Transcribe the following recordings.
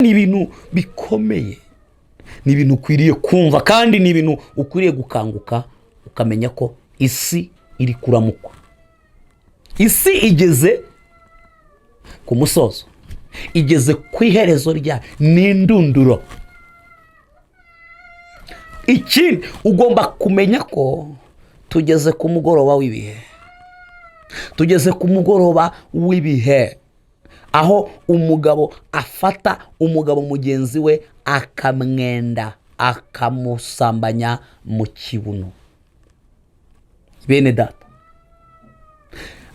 Ni ibintu bikomeye, ni ibintu ukwiriye kumva, kandi ni ibintu ukwiriye gukanguka ukamenya ko isi iri kuramukwa, isi igeze ku musozo, igeze ku iherezo ryayo, ni indunduro. Ikindi ugomba kumenya ko tugeze ku mugoroba w'ibihe, tugeze ku mugoroba w'ibihe aho umugabo afata umugabo mugenzi we akamwenda, akamusambanya mu kibuno. Bene data,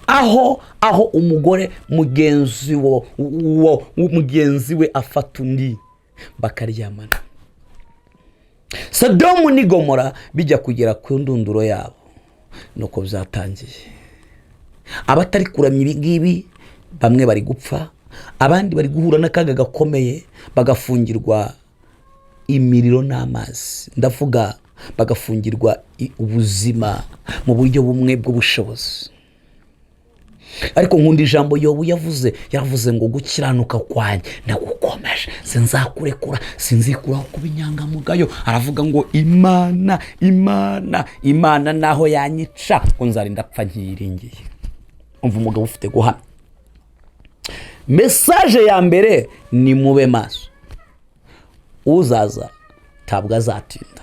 aho umugore mugenzi wo mugenzi we afata undi bakaryamana. Sodomu n'i Gomora bijya kugera ku ndunduro yabo, nuko byatangiye. Abatari kuramya ibi ngibi, bamwe bari gupfa, abandi bari guhura n'akaga gakomeye, bagafungirwa imiriro n'amazi. Ndavuga bagafungirwa ubuzima mu buryo bumwe bw'ubushobozi. Ariko nkunda ijambo Yobu yavuze. Yaravuze ngo: "Gukiranuka kwanjye ndagukomeje, sinzakurekura, sinzikuraho kuba inyangamugayo." Aravuga ngo: "Imana, Imana, Imana, naho yanyica, ngo nzarinda apfa nkiyiringiye." Umva umugabo ufite guhamya. Message ya mbere ni: mube maso, uzaza ntabwo azatinda.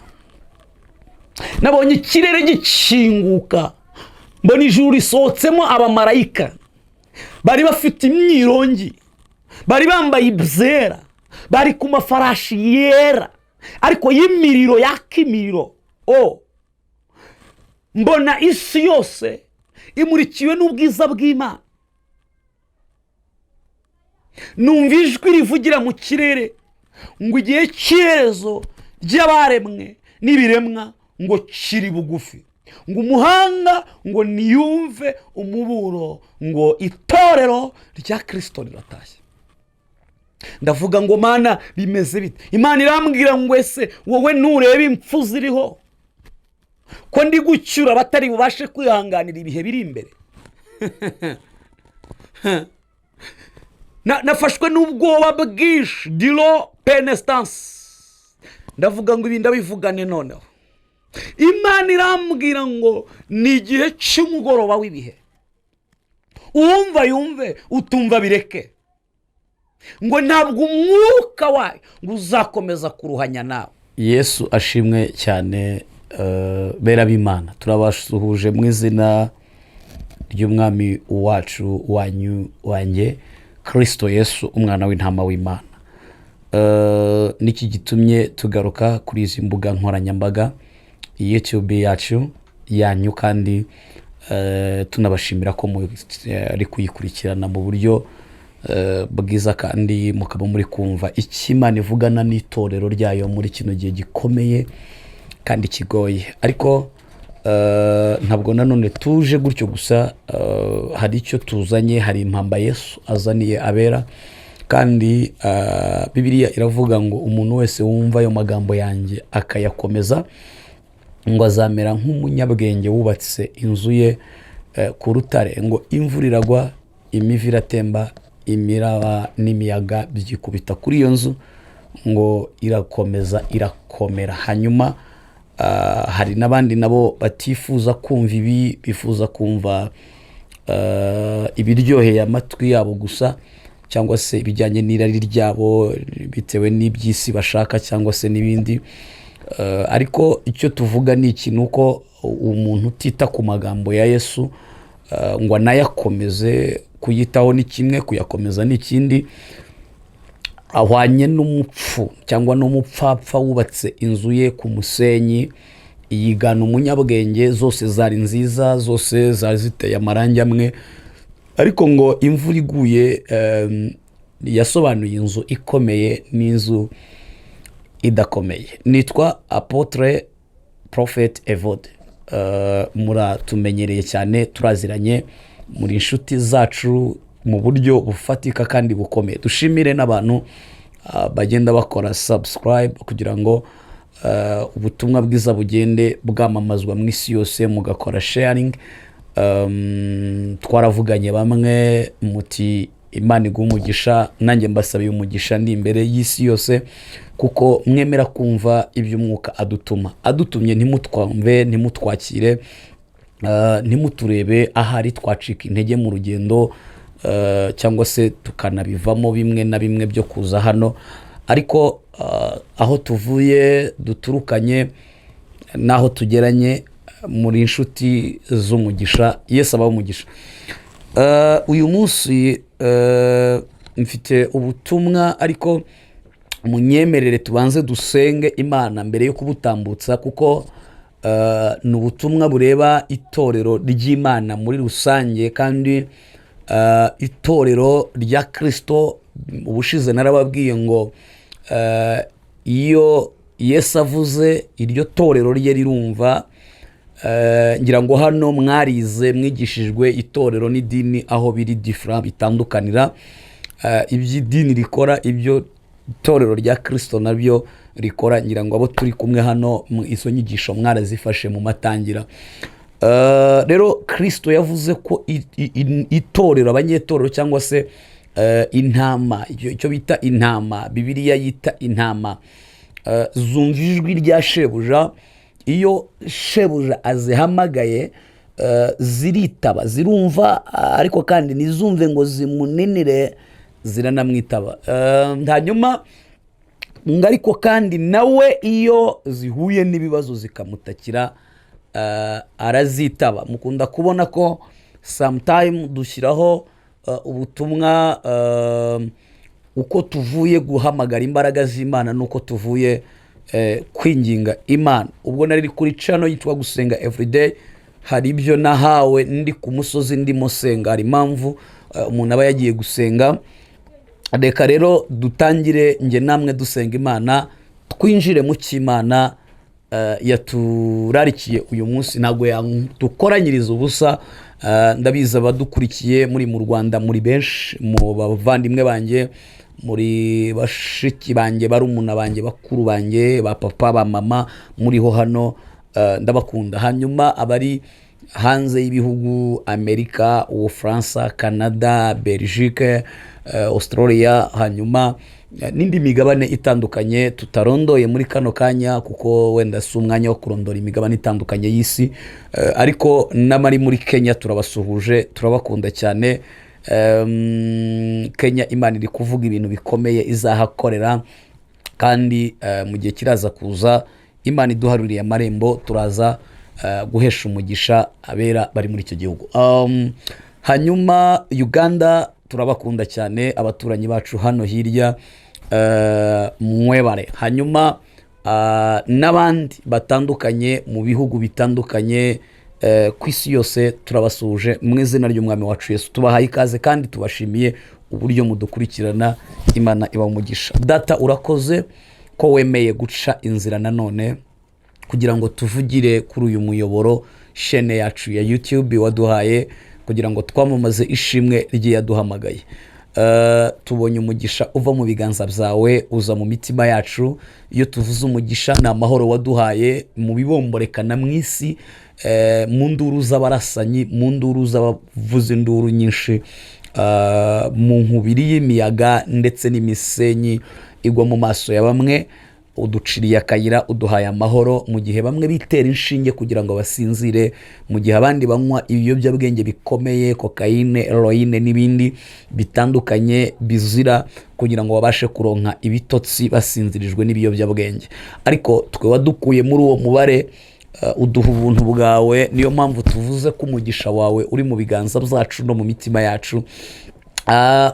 Nabonye ikirere gikinguka, mbona ijuru risohotsemo abamarayika bari bafite imyirongi, bari bambaye ibyera, bari ku mafarashi yera ariko y'imiriro, yaka imiriro. O, mbona isi yose imurikiwe n'ubwiza bw'Imana. Numva ijwi rivugira mu kirere ngo igihe cy'iherezo ry'abaremwe n'ibiremwa ngo kiri bugufi, ngo umuhanga ngo niyumve umuburo, ngo itorero rya Kirisito riratashye. Ndavuga ngo: "Mana, bimeze bite?" Imana irambwira ngo: "Ese wowe ntureba impfu ziriho, ko ndi gucyura abatari bubashe kwihanganira ibihe biri imbere?" Nafashwe n'ubwoba bwinshi diro penestanse. Ndavuga ngo: "Ibi ndabivugane noneho?" Imana irambwira ngo ni igihe cy'umugoroba w'ibihe. Uwumva yumve, utumva bireke. Ngo ntabwo umwuka wayo ngo uzakomeza kuruhanya nawe. Yesu ashimwe cyane. Bera b'Imana, turabasuhuje mu izina ry'Umwami wacu, wanyu, wanjye, Kirisito Yesu, umwana w'intama w'Imana. Niki gitumye tugaruka kuri izi mbuga nkoranyambaga, YouTube yacu, yanyu, kandi tunabashimira ko muri kuyikurikirana mu buryo bwiza, kandi mukaba muri kumva icyo Imana ivugana n'itorero ryayo muri kino gihe gikomeye kandi kigoye? Ariko ntabwo nanone tuje gutyo gusa. Hari icyo tuzanye, hari impamba Yesu azaniye abera. Kandi Bibiliya iravuga ngo umuntu wese wumva ayo magambo yanjye akayakomeza, ngo azamera nk'umunyabwenge wubatse inzu ye ku rutare. Ngo imvura iragwa, imivu iratemba, imiraba n'imiyaga byikubita kuri iyo nzu, ngo irakomeza irakomera. Hanyuma hari n'abandi nabo batifuza kumva ibi, bifuza kumva ibiryoheye amatwi yabo gusa, cyangwa se ibijyanye n'irari ryabo bitewe n'iby'isi bashaka, cyangwa se n'ibindi. Ariko icyo tuvuga ni iki? Ni uko umuntu utita ku magambo ya Yesu ngo anayakomeze, kuyitaho ni kimwe, kuyakomeza ni ikindi, ahwanye n'umupfu cyangwa n'umupfapfa wubatse inzu ye ku musenyi, yigana umunyabwenge. Zose zari nziza, zose zari ziteye amarangi amwe, ariko ngo imvura iguye yasobanuye inzu ikomeye n'inzu idakomeye. Nitwa Apôtre Prophet Evode. Muratumenyereye cyane, turaziranye, muri inshuti zacu mu buryo bufatika kandi bukomeye. Dushimire n'abantu bagenda bakora subscribe kugira ngo ubutumwa bwiza bugende bwamamazwa mu isi yose, mugakora sharing. Twaravuganye, bamwe muti Imana iguha umugisha. Nanjye mbasabiye umugisha ndi imbere y'isi yose, kuko mwemera kumva iby'Umwuka adutuma. Adutumye ntimutwumve, ntimutwakire, ntimuturebe, ahari twacika intege mu rugendo, cyangwa se tukanabivamo bimwe na bimwe byo kuza hano. Ariko aho tuvuye duturukanye n'aho tugeranye, muri inshuti z'umugisha. Yesu abahe umugisha. Uyu munsi mfite ubutumwa, ariko munyemerere tubanze dusenge Imana mbere yo kubutambutsa, kuko ni ubutumwa bureba itorero ry'Imana muri rusange kandi itorero rya Kirisito. Ubushize narababwiye ngo iyo Yesu avuze, iryo torero rye rirumva. Ngira ngo hano mwarize, mwigishijwe itorero n'idini aho biri different, bitandukanira. Iby'idini rikora, ibyo itorero rya Kirisito nabyo rikora. Ngira ngo abo turi kumwe hano izo nyigisho mwarazifashe mu matangira. Rero Kirisito yavuze ko itorero, abanyetorero cyangwa se intama, icyo bita intama, Bibiliya yita intama, zumva ijwi rya shebuja. Iyo shebuja azihamagaye, ziritaba, zirumva, ariko kandi ntizumve ngo zimuninire, ziranamwitaba. Hanyuma ngo ariko kandi nawe iyo zihuye n'ibibazo zikamutakira, arazitaba. Mukunda kubona ko sometime dushyiraho ubutumwa uko tuvuye guhamagara imbaraga z'Imana n'uko tuvuye kwinginga Imana. Ubwo nari kuri channel yitwa Gusenga Everyday, hari ibyo nahawe ndi ku musozi ndimo senga. Hari impamvu umuntu aba yagiye gusenga. Reka rero dutangire njye namwe dusenga Imana, twinjire mu cy'Imana yaturarikiye uyu munsi. Ntabwo yadukoranyiriza ubusa. Ndabizi abadukurikiye muri mu Rwanda muri benshi, mu bavandimwe banjye, muri bashiki banjye, barumuna banjye, bakuru banjye, ba papa, ba mama, muriho hano, ndabakunda. Hanyuma abari hanze y'ibihugu, Amerika, Ubufaransa, Canada, Belgique, Australia, hanyuma n'indi migabane itandukanye tutarondoye muri kano kanya, kuko wenda si umwanya wo kurondora imigabane itandukanye y'isi. Ariko n'abari muri Kenya turabasuhuje, turabakunda cyane. Kenya Imana iri kuvuga ibintu bikomeye izahakorera, kandi mu gihe kiraza kuza, Imana iduharuriye amarembo, turaza guhesha umugisha abera bari muri icyo gihugu. Hanyuma Uganda turabakunda cyane, abaturanyi bacu hano hirya, mwebare. Hanyuma n'abandi batandukanye mu bihugu bitandukanye ku isi yose, turabasuhuje mu izina ry'Umwami wacu Yesu. Tubahaye ikaze kandi tubashimiye uburyo mudukurikirana. Imana iba umugisha. Data, urakoze ko wemeye guca inzira nanone kugira ngo tuvugire kuri uyu muyoboro, chaîne yacu ya YouTube waduhaye kugira ngo twamamaze ishimwe ry'iyaduhamagaye. Tubonye umugisha uva mu biganza byawe uza mu mitima yacu. Iyo tuvuze umugisha, ni amahoro waduhaye mu bibomborekana mu isi, mu nduru z'abarasanyi, mu nduru z'abavuza induru nyinshi, mu nkubiri y'imiyaga ndetse n'imisenyi igwa mu maso ya bamwe. Uduciriye akayira, uduhaye amahoro mu gihe bamwe bitera inshinge kugira ngo basinzire, mu gihe abandi banywa ibiyobyabwenge bikomeye, kokayine, heroine n'ibindi bitandukanye bizira, kugira ngo babashe kuronka ibitotsi basinzirijwe n'ibiyobyabwenge. Ariko twe wadukuye muri uwo mubare, uduha ubuntu bwawe. Niyo mpamvu tuvuze ko umugisha wawe uri mu biganza byacu no mu mitima yacu.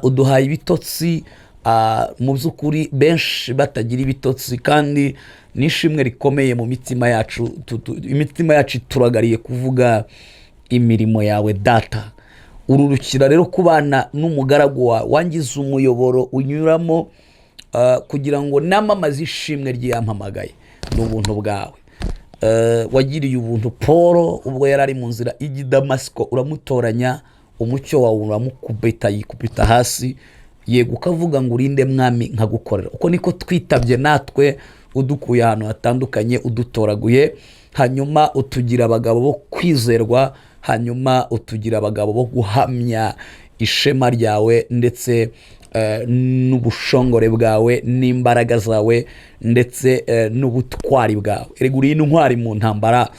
Uduhaye ibitotsi, mu by'ukuri benshi batagira ibitotsi, kandi n'ishimwe rikomeye mu mitima yacu. Imitima yacu ituragariye kuvuga imirimo yawe, Data. Ururukira rero kubana n'umugaragu wawe, wangize umuyoboro unyuramo kugira ngo namamaze ishimwe ry'iyampamagaye. Ni ubuntu bwawe. Wagiriye ubuntu Paul ubwo yari ari mu nzira ijya i Damasiko, uramutoranya, umucyo wawe uramukubita, yikubita hasi, yego ukavuga ngo: "Urinde Mwami, nkagukorera." Uko niko twitabye natwe, udukuye ahantu hatandukanye, udutoraguye, hanyuma utugira abagabo bo kwizerwa, hanyuma utugira abagabo bo guhamya. Ishema ryawe ndetse n'ubushongore bwawe n'imbaraga zawe ndetse n'ubutwari bwawe. Erega uri intwari mu ntambara.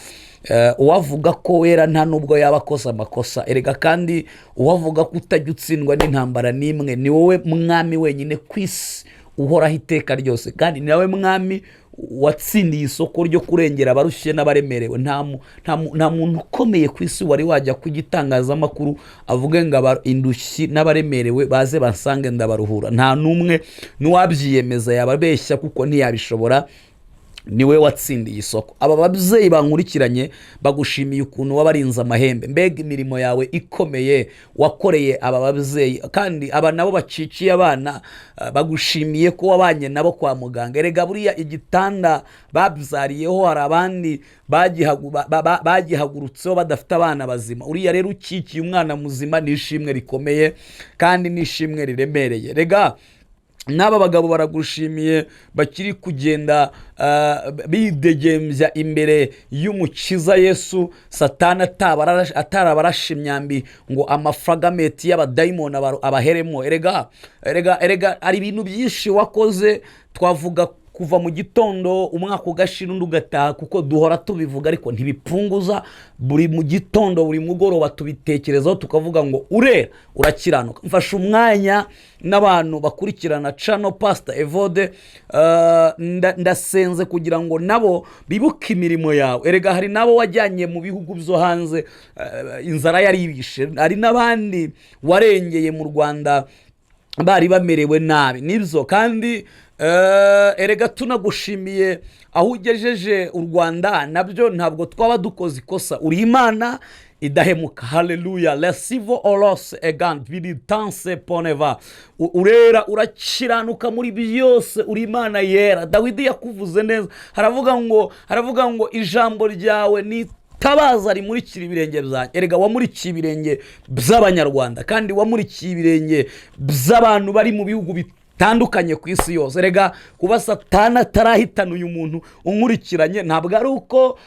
Uwavuga ko wera nta nubwo yaba akoze amakosa. Erega kandi uwavuga ko utajya utsindwa n'intambara n'imwe, ni wowe mwami wenyine ku isi uhoraho iteka ryose, kandi ni nawe mwami watsindiye isoko ryo kurengera abarushye n'abaremerewe. Nta muntu ukomeye ku isi wari wajya ku gitangazamakuru avuge ngo indushyi n'abaremerewe baze basange ndabaruhura. Nta n'umwe n'uwabyiyemeza yababeshya, kuko ntiyabishobora. Niwe watsindiye isoko. Aba babyeyi bankurikiranye bagushimiye ukuntu wabarinze amahembe. Mbega imirimo yawe ikomeye wakoreye aba babyeyi! Kandi aba nabo bacikiye abana bagushimiye ko wabanye nabo kwa muganga. Erega buriya igitanda babyariyeho hari abandi bagihagurutseho badafite abana bazima. Uriya rero ukikiye umwana muzima ni ishimwe rikomeye kandi ni ishimwe riremereye. Rega n'aba bagabo baragushimiye bakiri kugenda bidegembya imbere y'Umukiza Yesu, Satani atarabarashe imyambi ngo amafragamenti y'abadayimoni abaheremo. Erega hari ibintu byinshi wakoze twavuga kuva mu gitondo umwaka ugashira undi ugataha, kuko duhora tubivuga ariko ntibipunguza. Buri mu gitondo, buri mugoroba tubitekerezaho, tukavuga ngo urera, urakiranuka. Mfashe umwanya n'abantu bakurikirana channel Pastor Evode, ndasenze kugira ngo nabo bibuke imirimo yawe. Erega hari nabo wajyanye mu bihugu byo hanze, inzara yari ibishe. Hari n'abandi warengeye mu Rwanda bari bamerewe nabi. Nibyo kandi, erega tunagushimiye aho ugejeje u Rwanda, nabyo ntabwo twaba dukoze ikosa. Uri Imana idahemuka. Haleluya! Lesivo oros egan viritanse poneva. Urera, urakiranuka muri byose, uri Imana yera. Dawidi yakuvuze neza, haravuga ngo ijambo ryawe ni tabaza rimurikira ibirenge byanjye. Erega wamurikiye ibirenge by'Abanyarwanda, kandi wamurikiye ibirenge by'abantu bari mu bihugu bitandukanye ku isi yose. Erega kuba Satani atarahitana uyu muntu unkurikiranye, ntabwo ari uko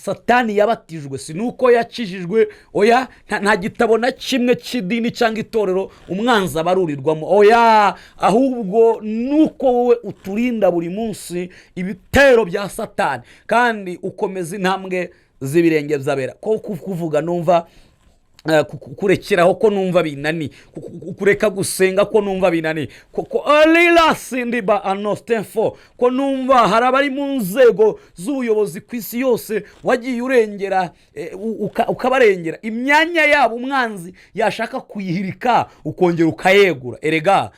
Satani yabatijwe, si nuko yakijijwe. Oya, nta gitabo na kimwe cy'idini cyangwa itorero umwanzi abarurirwamo. Oya, ahubwo nuko wowe uturinda buri munsi ibitero bya Satani, kandi ukomeza intambwe z'ibirenge by'abera. Ko kuvuga numva kurekeraho ko numva binani, kureka gusenga ko numva binani, ko alila sindiba anostenfo, ko numva hari abari mu nzego z'ubuyobozi ku isi yose wagiye urengera, ukabarengera imyanya yabo, umwanzi yashaka kuyihirika ukongera ukayegura. Erega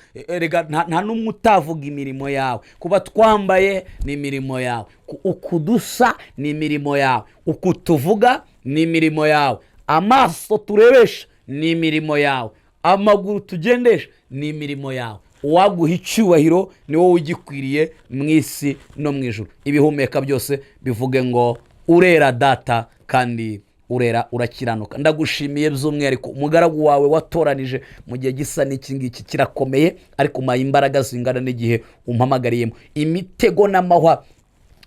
nta n'umwe utavuga imirimo yawe. Kuba twambaye ni imirimo yawe, uku dusa ni imirimo yawe, uku tuvuga ni imirimo yawe, amaso turebesha ni imirimo yawe, amaguru tugendesha ni imirimo yawe. Uwaguha icyubahiro ni wowe ugikwiriye mu isi no mu ijuru. Ibihumeka byose bivuge ngo urera Data, kandi urera, urakiranuka. Ndagushimiye by'umwihariko umugaragu wawe watoranije mu gihe gisa n'iki ngiki kirakomeye, ariko umpaye imbaraga zingana n'igihe umpamagariyemo. Imitego n'amahwa,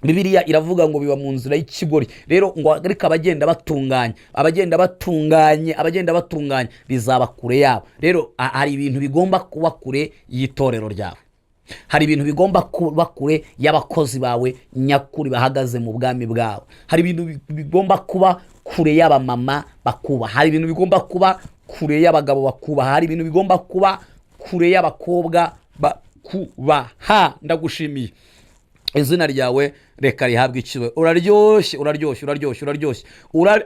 Bibiliya iravuga ngo biba mu nzira y'ikigori. Rero ngo ariko abagenda batunganye, abagenda batunganye, abagenda batunganye, bizaba kure yabo. Rero hari ibintu bigomba kuba kure y'itorero ryawe, hari ibintu bigomba kuba kure y'abakozi bawe nyakuri bahagaze mu bwami bwawe, hari ibintu bigomba kuba kure y'abamama bakubaha, hari ibintu bigomba kuba kure y'abagabo bakubaha, hari ibintu bigomba kuba kure y'abakobwa bakubaha. Ndagushimiye, izina ryawe reka rihabwe icyubahiro. Uraryoshye, uraryoshye, uraryoshye, uraryoshye.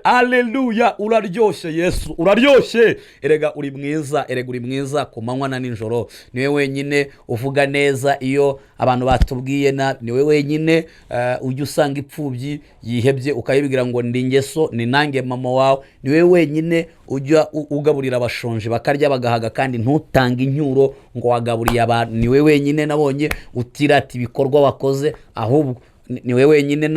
Aleluya! Uraryoshye Yesu, uraryoshye. Erega uri mwiza, erega uri mwiza ku manywa na nijoro. Niwe wenyine uvuga neza iyo abantu batubwiye nabi. Niwe wenyine ujya usanga ipfubyi yihebye ukayibwira ngo ndi ingeso ni nange mama wawe. Niwe wenyine ujya ugaburira abashonje bakarya bagahaga, kandi ntutange incyuro ngo wagaburiye abantu. Niwe wenyine nabonye utirata ibikorwa wakoze, ahubwo niwe wenyine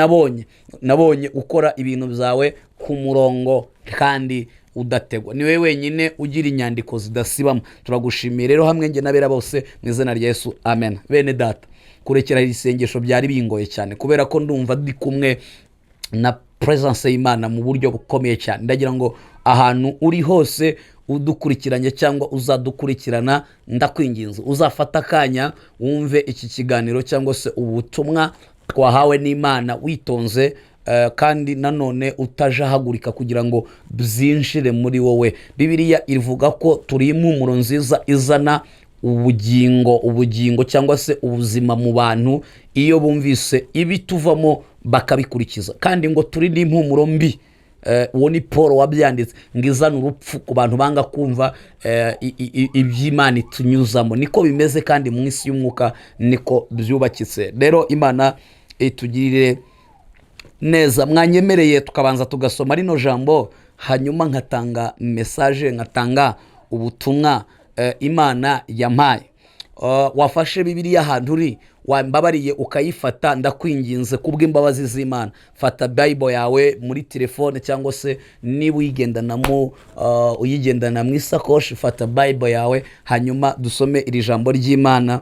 nabonye ukora ibintu byawe ku murongo kandi udategwa. Niwe wenyine ugira inyandiko zidasibamo. Turagushimiye rero hamwe njye n'abera bose mu izina rya Yesu, amen. Bene Data, kurekera iri sengesho byari bingoye cyane, kubera ko ndumva ndi kumwe na presence y'Imana mu buryo bukomeye cyane. Ndagira ngo ahantu uri hose Udukurikiranye cyangwa uzadukurikirana, ndakwinginze uzafata akanya wumve iki kiganiro cyangwa se ubutumwa twahawe n'Imana witonze, kandi nanone utajahagurika kugira ngo byinjire muri wowe. Bibiliya ivuga ko turi impumuro nziza izana ubugingo, ubugingo cyangwa se ubuzima mu bantu iyo bumvise ibituvamo bakabikurikiza, kandi ngo turi n'impumuro mbi. Uwo ni Paul wabyanditse, ngo izana urupfu ku bantu banga kumva iby'Imana itunyuzamo. Niko bimeze kandi mu isi y'umwuka niko byubakitse. Rero Imana itugirire neza. Mwanyemereye tukabanza tugasoma rino jambo, hanyuma nkatanga message, nkatanga ubutumwa Imana yampaye. Wafashe Bibiliya ahantu uri, wambabariye ukayifata, ndakwinginze kubw'imbabazi z'Imana. Fata Bible yawe muri telefone cyangwa se niba uyigendanamo, uyigendana mu isakoshi, fata Bible yawe hanyuma dusome iri jambo ry'Imana.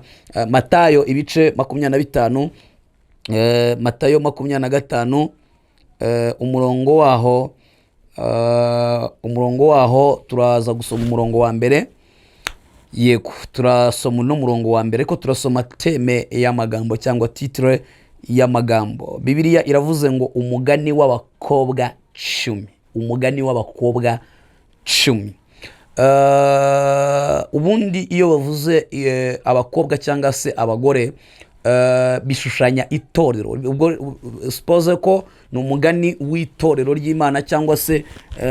Matayo ibice 25, Matayo 25, umurongo waho turaza gusoma umurongo wa mbere. Yego, turasoma uno murongo wa mbere, ko turasoma thème y'amagambo cyangwa titre y'amagambo. Bibiliya iravuze ngo umugani w'abakobwa 10, umugani w'abakobwa 10. Ubundi iyo bavuze abakobwa cyangwa se abagore, bishushanya itorero. Ubwo suppose ko ni umugani w'itorero ry'Imana cyangwa se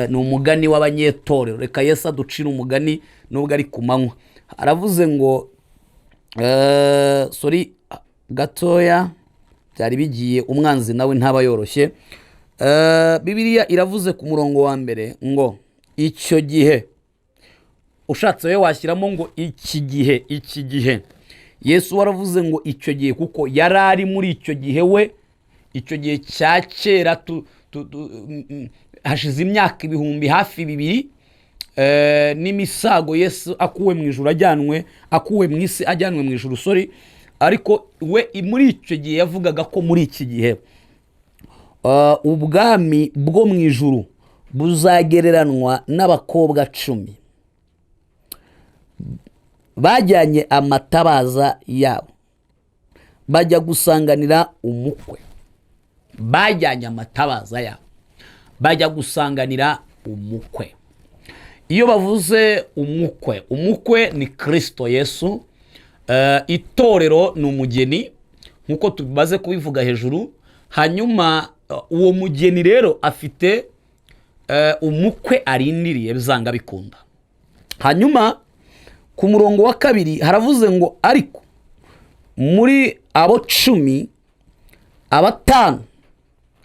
ni umugani w'abanyetorero. Reka Yesu aducire umugani nubwo ari ku manywa. Aravuze ngo, sorry gatoya, byari bigiye, umwanzi nawe ntaba yoroshye. Bibiliya iravuze ku murongo wa mbere ngo icyo gihe, ushatse wowe washyiramo ngo iki gihe, iki gihe. Yesu waravuze ngo icyo gihe kuko yari ari muri icyo gihe we, icyo gihe cya kera, hashize imyaka ibihumbi hafi bibiri n'imisago Yesu akuwe mu ijuru ajyanwe, akuwe mu isi ajyanwe mu ijuru, sorry. Ariko we muri icyo gihe yavugaga ko muri iki gihe ubwami bwo mu ijuru buzagereranwa n'abakobwa 10 bajyanye amatabaza yabo bajya gusanganira umukwe. Bajyanye amatabaza yabo bajya gusanganira umukwe. Iyo bavuze umukwe, umukwe ni Kirisito Yesu. Itorero ni umugeni nk'uko tumaze kubivuga hejuru. Hanyuma uwo mugeni rero afite umukwe arindiriye bizanga bikunda. Hanyuma ku murongo wa kabiri haravuze ngo ariko muri abo 10, abatanu,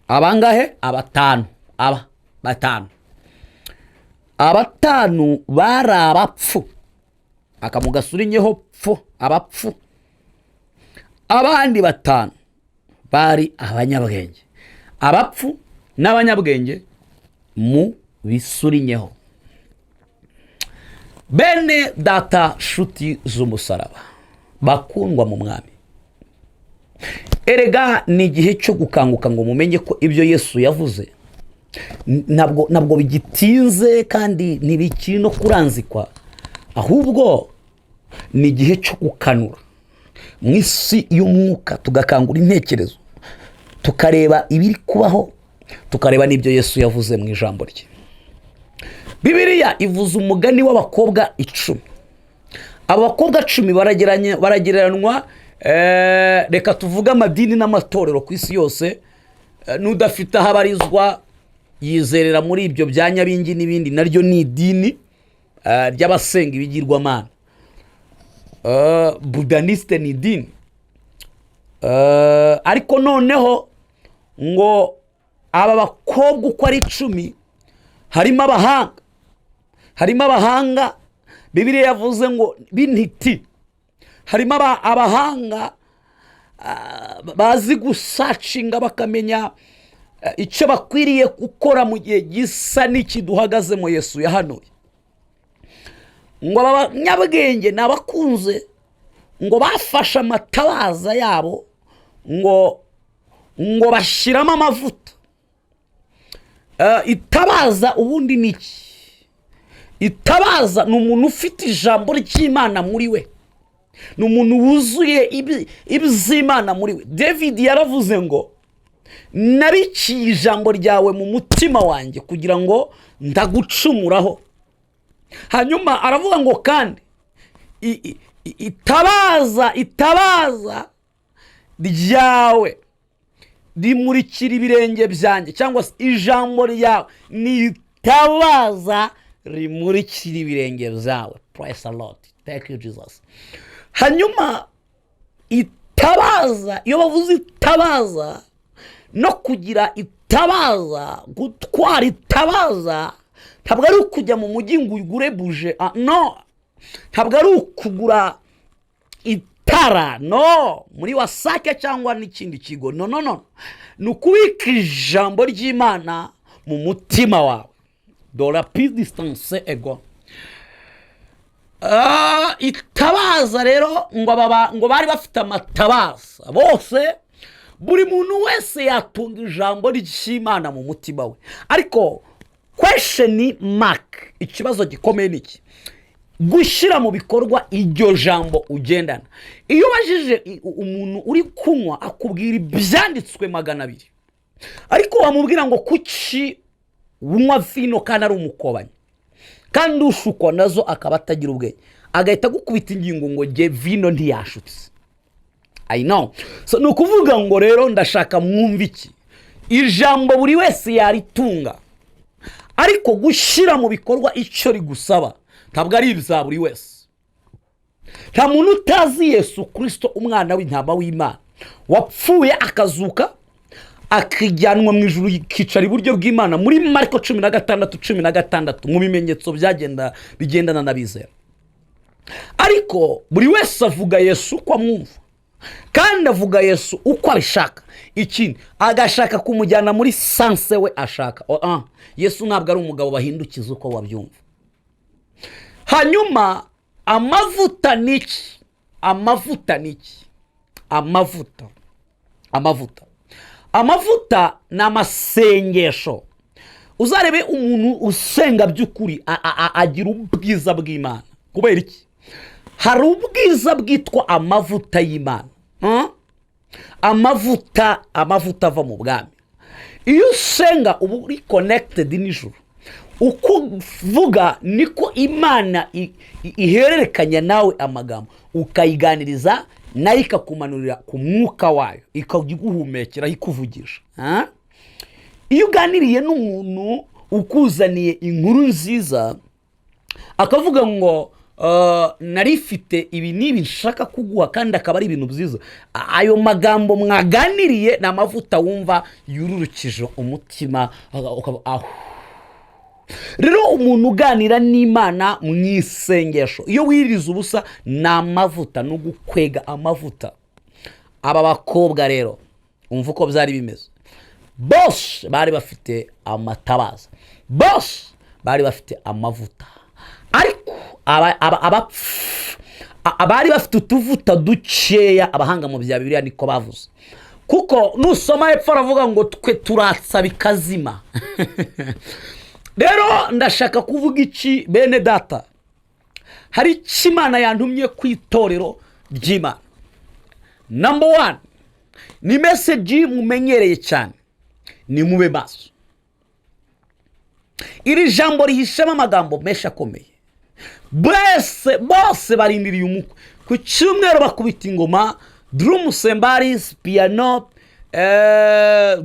abangahe? Abatanu, aba batanu, abatanu bari abapfu, akamugasura pfu, abapfu, abandi batanu bari abanyabwenge. Abapfu n'abanyabwenge mu bisurinyeho. Bene data, shuti z'umusaraba, bakundwa mu Mwami, erega ni igihe cyo gukanguka ngo mumenye ko ibyo Yesu yavuze ntabwo bigitinze kandi ntibikiri no kuranzikwa, ahubwo ni igihe cyo gukanura mu isi y'umwuka, tugakangura intekerezo, tukareba ibiri kubaho, tukareba n'ibyo Yesu yavuze mu ijambo rye. Bibiliya ivuze umugani w'abakobwa 10. Abo bakobwa 10 baragereranywa, reka tuvuge amadini n'amatorero ku isi yose. N'udafite aho abarizwa yizerera muri ibyo bya nyabingi n'ibindi, naryo ni idini ry'abasenga ibigirwamana. Bouddhiste ni idini. Ariko noneho ngo aba bakobwa uko ari 10 harimo abahanga, harimo abahanga. Bibiliya yavuze ngo b'intiti, harimo abahanga bazi gusearchinga bakamenya icyo bakwiriye gukora mu gihe gisa n'iki duhagazemo Yesu yahanuye. Ngo aba banyabwenge ni abakunze ngo bafashe amatabaza yabo ngo bashyiramo amavuta. Itabaza ubundi ni iki? Itabaza ni umuntu ufite ijambo ry'Imana muri we, ni umuntu wuzuye iby'Imana muri we. David yaravuze ngo nabikiye ijambo ryawe mu mutima wanjye kugira ngo ndagucumuraho. Hanyuma aravuga ngo kandi itabaza ryawe rimurikira ibirenge byanjye, cyangwa se ijambo ryawe ni itabaza rimurikira ibirenge byawe. Praise the Lord, thank you Jesus. Hanyuma itabaza, iyo bavuze itabaza no kugira itabaza, gutwara itabaza ntabwo ari ukujya mu mujyi ngo ugure bougie, no, ntabwo ari ukugura itara no muri WASAC cyangwa n'ikindi kigo, no, no, no, ni ukubika ijambo ry'Imana mu mutima wawe. Dora distance ego. Itabaza rero ngo bari bafite amatabaza bose. Buri muntu wese yatunga ijambo ry'Imana mu mutima we, ariko question mark, ikibazo gikomeye ni iki: gushyira mu bikorwa iryo jambo ugendana. Iyo ubajije umuntu uri kunywa, akubwira ibyanditswe 200, ariko wamubwira ngo kuki unywa vino kandi ari umukobanyi kandi ushukwa nazo akaba atagira ubwenge, agahita agukubita ingingo ngo jye vino ntiyashutse. I know. So, ni ukuvuga ngo rero ndashaka mwumve iki: ijambo buri wese yaritunga, ariko gushyira mu bikorwa icyo rigusaba ntabwo ari ibya buri wese. Nta muntu utazi Yesu Kirisito, umwana w'intama w'Imana wapfuye akazuka akijyanwa mu ijuru, yikicara iburyo bw'Imana, muri Mariko 16:16, mu bimenyetso byagenda bigendana n'abizera. Ariko buri wese avuga Yesu uko amwumva, kandi avuga Yesu uko abishaka. Ikindi, agashaka kumujyana muri sens we ashaka. Oh, ah. Yesu ntabwo ari umugabo bahindukiza uko wabyumva. Hanyuma amavuta ni iki? Amavuta ni iki? Amavuta ni amasengesho. Uzarebe umuntu usenga by'ukuri agira ubwiza bw'Imana. Kubera iki? Hari ubwiza bwitwa amavuta y'Imana. Amavuta ava mu bwami. Iyo usenga uba uri connected n'ijuru. Uko uvuga niko Imana ihererekanya nawe amagambo, ukayiganiriza nayo ikakumanurira ku mwuka wayo, ikajya iguhumekeraho, ikuvugisha. Iyo uganiriye n'umuntu ukuzaniye inkuru nziza, akavuga ngo nari mfite ibi n'ibi nshaka kuguha, kandi akaba ari ibintu byiza, ayo magambo mwaganiriye ni amavuta wumva yururukije umutima, ukaba aho. Rero umuntu uganira n'Imana mu isengesho, iyo wiriza ubusa, ni amavuta, no gukwega amavuta. Aba bakobwa rero, umva uko byari bimeze: bose bari bafite amatabaza, bose bari bafite amavuta, ariko abari bafite utuvuta dukeya, abahanga mu bya Bibiliya niko bavuze, kuko nusoma hepfo aravuga ngo twe turatsa bikazima. Rero ndashaka kuvuga iki, bene data? Hari icyo Imana yantumye ku itorero ry'Imana. Number one, ni message mumenyereye cyane: ni mube maso. Iri jambo rihishemo amagambo menshi akomeye. Bose bose barindiriye umukwe. Ku cyumweru bakubita ingoma, drums, cymbals, piano,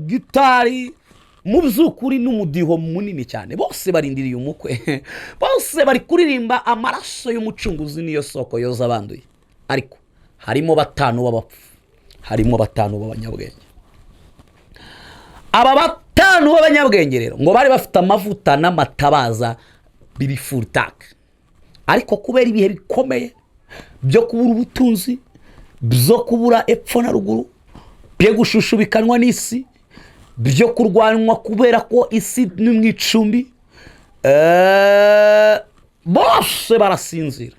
gitari, mu by'ukuri n'umudiho munini cyane. Bose barindiriye umukwe, bose bari kuririmba amaraso y'umucunguzi niyo soko yoza abanduye. Ariko harimo batanu b'abapfu, harimo batanu b'abanyabwenge. Aba batanu b'abanyabwenge rero ngo bari bafite amavuta n'amatabaza biri full tank, ariko kubera ibihe bikomeye byo kubura ubutunzi, byo kubura epfo na ruguru, byo gushushubikanwa n'isi, byo kurwanywa kubera ko isi ni mu icumbi, bose barasinzira.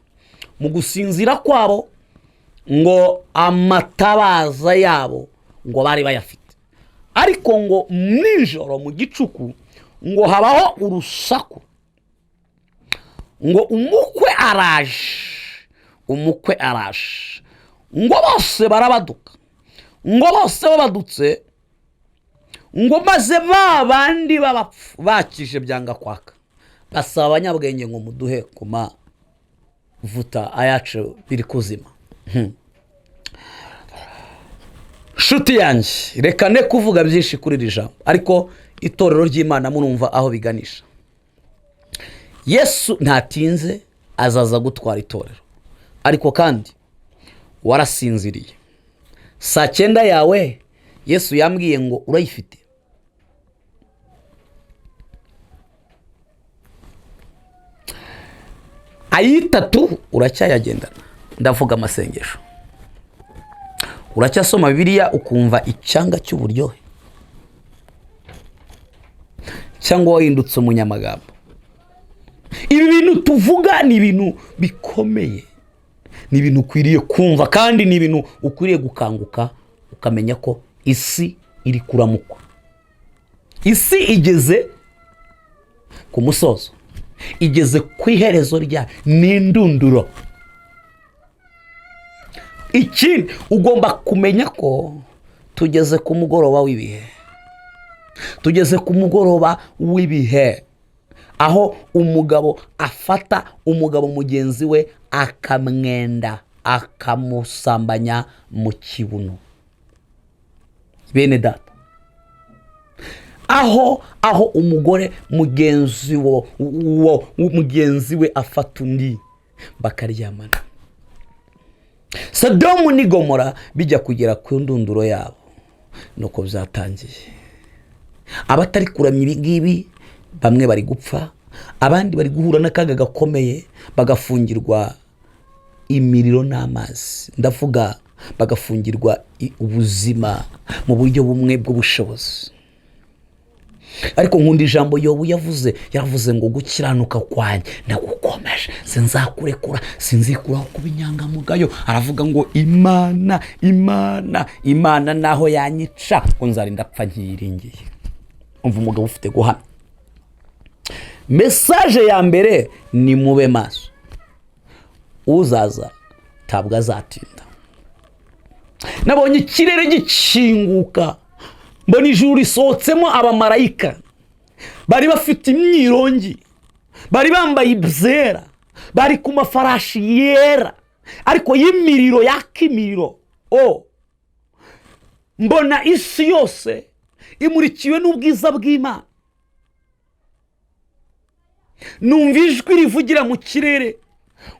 Mu gusinzira kwabo ngo amatabaza yabo ngo bari bayafite, ariko ngo nijoro mu gicuku ngo habaho urusaku. Ngo umukwe araje, umukwe araje, ngo bose barabaduka, ngo bose babadutse, ngo maze ba bandi b'abapfu bakije byanga kwaka, basaba abanyabwenge ngo muduhe ku mavuta ayacu biri kuzima. Nshuti yanjye, reka ne kuvuga byinshi kuri iri jambo, ariko itorero ry'Imana murumva aho biganisha. Yesu ntatinze azaza gutwara itorero, ariko kandi warasinziriye. Saa cyenda yawe Yesu yambwiye ngo urayifite. Ayitatu uracyayagendana, ndavuga amasengesho. Uracyasoma Bibiliya ukumva icyanga cy'uburyohe, cyangwa wahindutse umunyamagambo. Ibi bintu tuvuga ni ibintu bikomeye, ni ibintu ukwiriye kumva, kandi ni ibintu ukwiriye gukanguka ukamenya ko isi iri kuramukwa, isi igeze ku musozo, igeze ku iherezo rya n'indunduro. Ikindi ugomba kumenya ko tugeze ku mugoroba w'ibihe, tugeze ku mugoroba w'ibihe aho umugabo afata umugabo mugenzi we akamwenda, akamusambanya mu kibuno. Bene data, aho umugore mugenzi we afata undi bakaryamana. Sodomu ni Gomora bijya kugera ku ndunduro yabo, nuko byatangiye. Abatari kuramya ibi ngibi bamwe bari gupfa, abandi bari guhura n'akaga gakomeye, bagafungirwa imiriro n'amazi, ndavuga bagafungirwa ubuzima mu buryo bumwe bw'ubushobozi. Ariko nkunda ijambo Yobu yavuze, yaravuze ngo gukiranuka kwanjye ndagukomeje, sinzakurekura, sinzikuraho kuba inyangamugayo. Aravuga ngo Imana, Imana, Imana naho yanyica ngo nzarinda apfa nkiyiringiye. Umva umugabo ufite guhamya. Message ya mbere ni mube maso, uzaza ntabwo azatinda. Nabonye ikirere gikinguka, mbona ijuru risohotsemo abamarayika bari bafite imyirongi, bari bambaye ibyera, bari ku mafarashi yera ariko y'imiriro, yaka imiriro. Mbona isi yose imurikiwe n'ubwiza bw'Imana. Numva ijwi rivugira mu kirere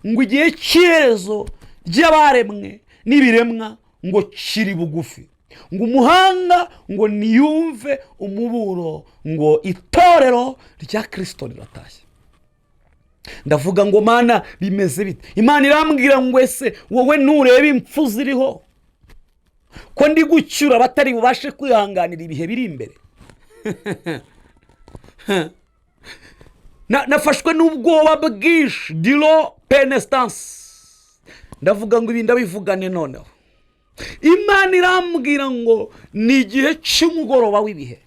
ngo igihe cy'iherezo ry'abaremwe n'ibiremwa ngo kiri bugufi, ngo umuhanga ngo niyumve umuburo, ngo itorero rya Kristo riratashye. Ndavuga ngo Mana bimeze bite? Imana irambwira ngo ese wowe ntureba impfu ziriho, ko ndi gucyura abatari bubashe kwihanganira ibihe biri imbere? Nafashwe n'ubwoba bwinshi, dilo penestance. Ndavuga ngo ibi ndabivugane noneho. Imana irambwira ngo ni igihe cy'umugoroba w'ibihe,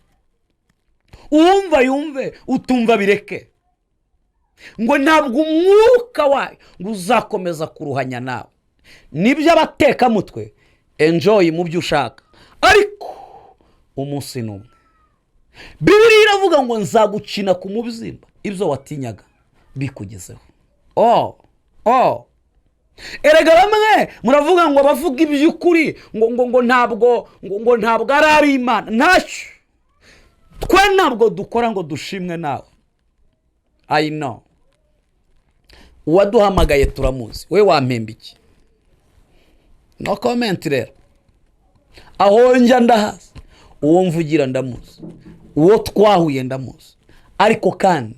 uwumva yumve, utumva bireke, ngo ntabwo umwuka wayo ngo uzakomeza kuruhanya nawe. Nibyo abatekamutwe, enjoy mu byo ushaka, ariko umunsi n'umwe Bibiliya iravuga ngo nzagukina ku mubyimba ibyo watinyaga bikugezeho. Erega bamwe muravuga ngo abavuga iby'ukuri ngo ngo ngo ntabwo ngo ntabwo ari ab'Imana. Ntacyo twe ntabwo dukora ngo dushimwe nawe. I know uwaduhamagaye turamuzi, we wampemba iki? No comment rero. Aho njya ndahazi, uwo mvugira ndamuzi, uwo twahuye ndamuzi, ariko kandi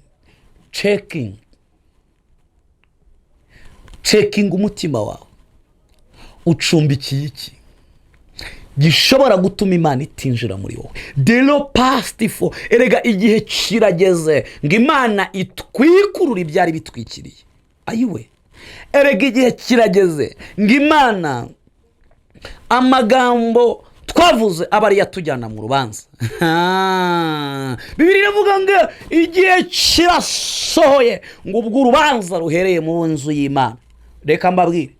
checking umutima wawe ucumbikiye iki gishobora gutuma Imana itinjira muri wowe. Delo past for, erega igihe kirageze ngo Imana itwikurure ibyari bitwikiriye. Ayiwe, erega igihe kirageze ngo Imana amagambo Twavuze aba ariyo atujyana mu rubanza. Bibiri iravuga ngo igihe kirasohoye ngo ubwo urubanza ruhereye mu nzu y'Imana. Reka mbabwire,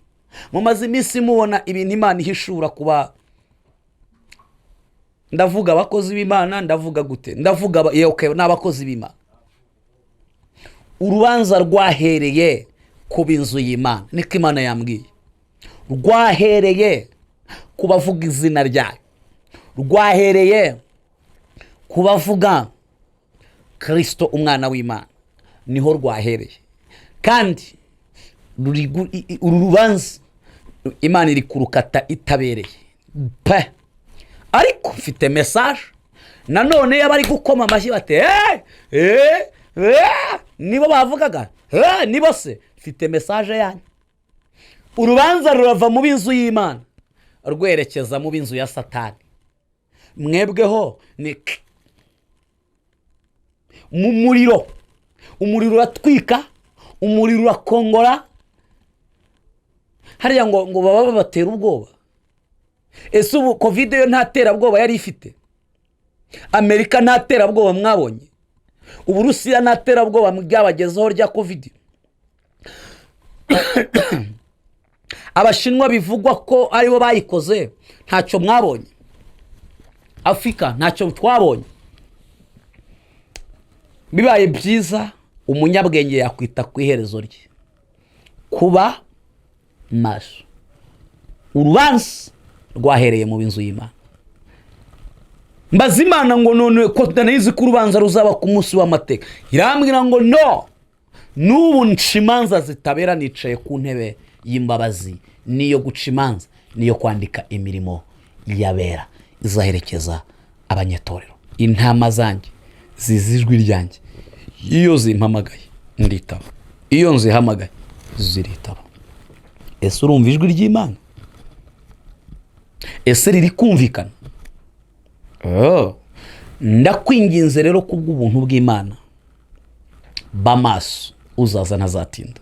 mumaze iminsi mubona ibintu Imana ihishura kuba, ndavuga abakozi b'Imana, ndavuga gute, ndavuga okay, ni abakozi b'Imana. Urubanza rwahereye ku b'inzu y'Imana, niko Imana yambwiye. Rwahereye ku bavuga izina ryayo, rwahereye ku bavuga Kirisito umwana w'Imana, niho rwahereye. Kandi uru rubanza Imana iri kurukata itabereye pe. Ariko mfite message nanone y'abari gukoma amashyi bati eee eee eee, nibo bavugaga eee, nibo se. Mfite message yanyu. Urubanza rurava mu b'inzu y'Imana rwerekeza mu b'inzu ya Satani. Mwebweho ni mu muriro, umuriro uratwika, umuriro urakongora hariya ngo baba babatera ubwoba. Ese ubu COVID yo nta terabwoba yari ifite? Amerika nta terabwoba mwabonye? Uburusiya nta terabwoba ryabagezeho rya COVID? Abashinwa bivugwa ko aribo bayikoze, ntacyo mwabonye? Afurika ntacyo twabonye? Bibaye byiza umunyabwenge yakwita ku iherezo rye, kuba maso. Urubanza rwahereye mu b'inzu y'Imana. Mbaza Imana ngo none ko nzi ko urubanza ruzaba ku munsi w'amateka? Irambwira ngo no n'ubu nca imanza zitabera, nicaye ku ntebe y'imbabazi, niyo guca imanza, niyo kwandika imirimo y'abera izaherekeza abanyetorero. Intama zanjye zizi ijwi ryanjye, iyo zimpamagaye nditaba, iyo nzihamagaye ziritaba. Ese urumva ijwi ry'Imana? Ese riri kumvikana? Oh. Ndakwinginze rero kubw'ubuntu bw'Imana, ba maso, uzaza ntazatinda.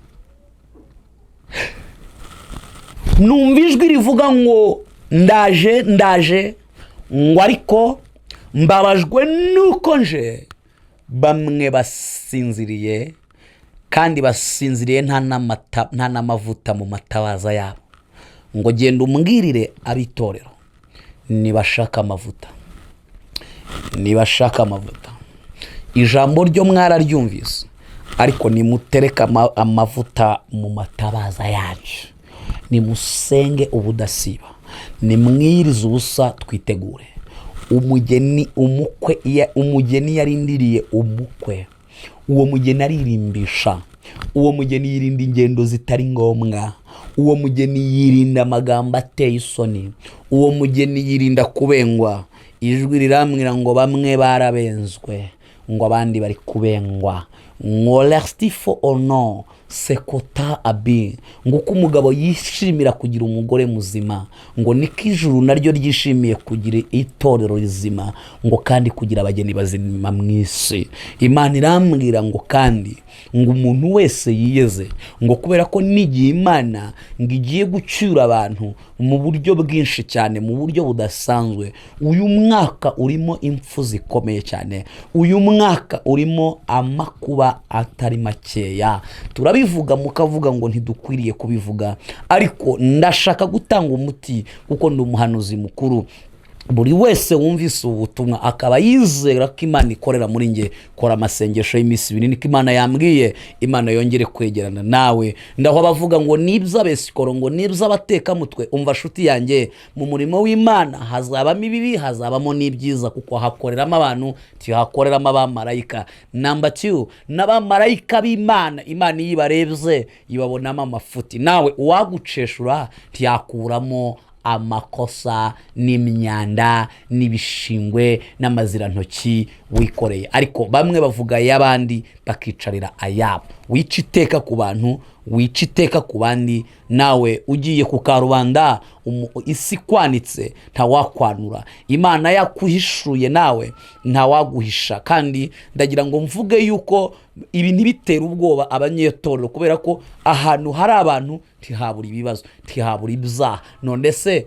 Numva ijwi rivuga ngo ndaje, ndaje, ngo ariko mbabajwe nuko nje bamwe basinziriye, kandi basinziriye nta n'amavuta mu matabaza yabo. Ngo genda umbwirire ab'itorero nibashaka amavuta, nibashaka amavuta. Ijambo ryo mwararyumvise, ariko nimutereke amavuta mu matabaza yacu, nimusenge ubudasiba, nimwirize ubusa, twitegure umugeni, umukwe. Umugeni yarindiriye umukwe, uwo mugeni aririmbisha, uwo mugeni yirinda ingendo zitari ngombwa, uwo mugeni yirinda amagambo ateye isoni, uwo mugeni yirinda kubengwa. Ijwi rirambwira ngo bamwe barabenzwe, ngo abandi bari kubengwa, ngo lastifo ono sekota abi, ngo uko umugabo yishimira kugira umugore muzima, ngo niko ijuru naryo ryishimiye kugira itorero rizima, ngo kandi kugira abageni bazima mu isi. Imana irambwira ngo kandi ngo umuntu wese yiyeze, ngo kubera ko n'igihe Imana ngo igiye gucyura abantu mu buryo bwinshi cyane, mu buryo budasanzwe. Uyu mwaka urimo impfu zikomeye cyane, uyu mwaka urimo amakuba atari makeya. Turabivuga mukavuga ngo ntidukwiriye kubivuga, ariko ndashaka gutanga umuti kuko ndi umuhanuzi mukuru. Buri wese wumvise ubu butumwa akaba yizera ko Imana ikorera muri nge, kora amasengesho y'iminsi 2, niko Imana yambwiye. Imana yongere kwegerana nawe. Ndaho abavuga ngo n'iby'abesikoro, ngo n'iby'abatekamutwe, umva shuti yanjye, mu murimo w'Imana hazabamo ibibi, hazabamo n'ibyiza, kuko hakoreramo abantu, ntihakoreramo abamarayika. Number 2, n'abamarayika b'Imana, Imana iyo ibarebye ibabonamo amafuti. Nawe uwaguceshura ntiyakuramo amakosa n'imyanda n'ibishingwe n'amazirantoki. wikoreye. Ariko bamwe bavuga ay'abandi bakicarira ayabo. Wica iteka ku bantu, wica iteka ku bandi. Nawe ugiye ku karubanda, isi ikwanitse, ntawakwanura. Imana yakuhishuye, nawe ntawaguhisha. Kandi ndagira ngo mvuge yuko ibi ntibitere ubwoba abanyetorero, kubera ko ahantu hari abantu ntihabura ibibazo, ntihabura ibyaha. None se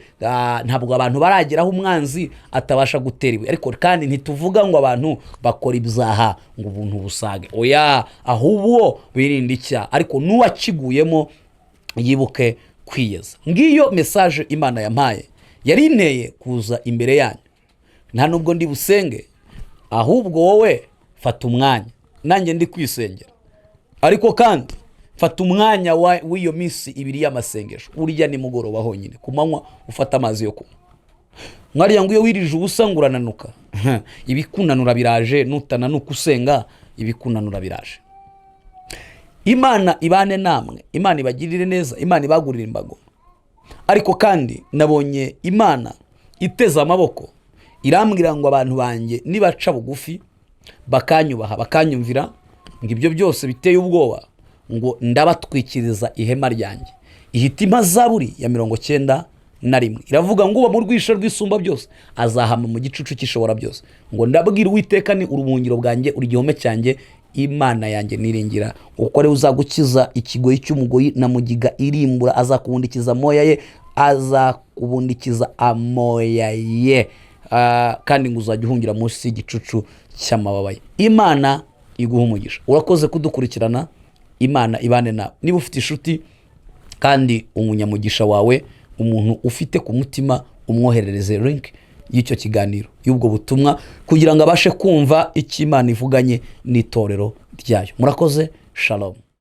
ntabwo abantu barageraho umwanzi atabasha gutera ibuye? Ariko kandi ntituvuga ngo abantu bakora ibyaha ngo ubuntu busage, oya, ahubwo birinde icyaha, ariko n'uwakiguyemo yibuke kwiyeza. Ngiyo message Imana yampaye, yari inteye kuza imbere yanyu. Nta nubwo ndi busenge, ahubwo wowe fata umwanya, nanjye ndi kwisengera. Ariko kandi fata umwanya w'iyo minsi 2 y'amasengesho. Urya nimugoroba honyine, ku manywa ufata amazi yo kunywa. Mwariya ngo iyo wirije ubusa ngo urananuka, ibikunanura biraje. Nutananuka usenga, ibikunanura biraje. Imana ibane namwe, Imana ibagirire neza, Imana ibagurire imbago. Ariko kandi nabonye Imana iteze amaboko, irambwira ngo abantu banjye nibaca bugufi, bakanyubaha, bakanyumvira, ngo ibyo byose biteye ubwoba, ngo ndabatwikiriza ihema ryanjye. Ihita impa Zaburi ya 91, iravuga ngo uba mu rwisho rw'Isumba byose azahama mu gicucu cy'Ishobora byose. Ngo ndabwira Uwiteka ni uruhungiro bwanjye, uri igihome cyanjye, Imana yanjye niringira, uko ariwe uzagukiza ikigoyi cy'umugoyi na mugiga irimbura, azakubundikiza amoya ye, azakubundikiza amoya ye. Kandi ngo uzajya uhungira munsi y'igicucu cy'amababa ye. Imana iguha umugisha, urakoze kudukurikirana. Imana ibane nawe. Niba ufite inshuti kandi umunyamugisha wawe, umuntu ufite ku mutima, umwoherereze link y'icyo kiganiro, y'ubwo butumwa, kugira ngo abashe kumva icyo Imana ivuganye n'itorero ryayo. Murakoze, shalom.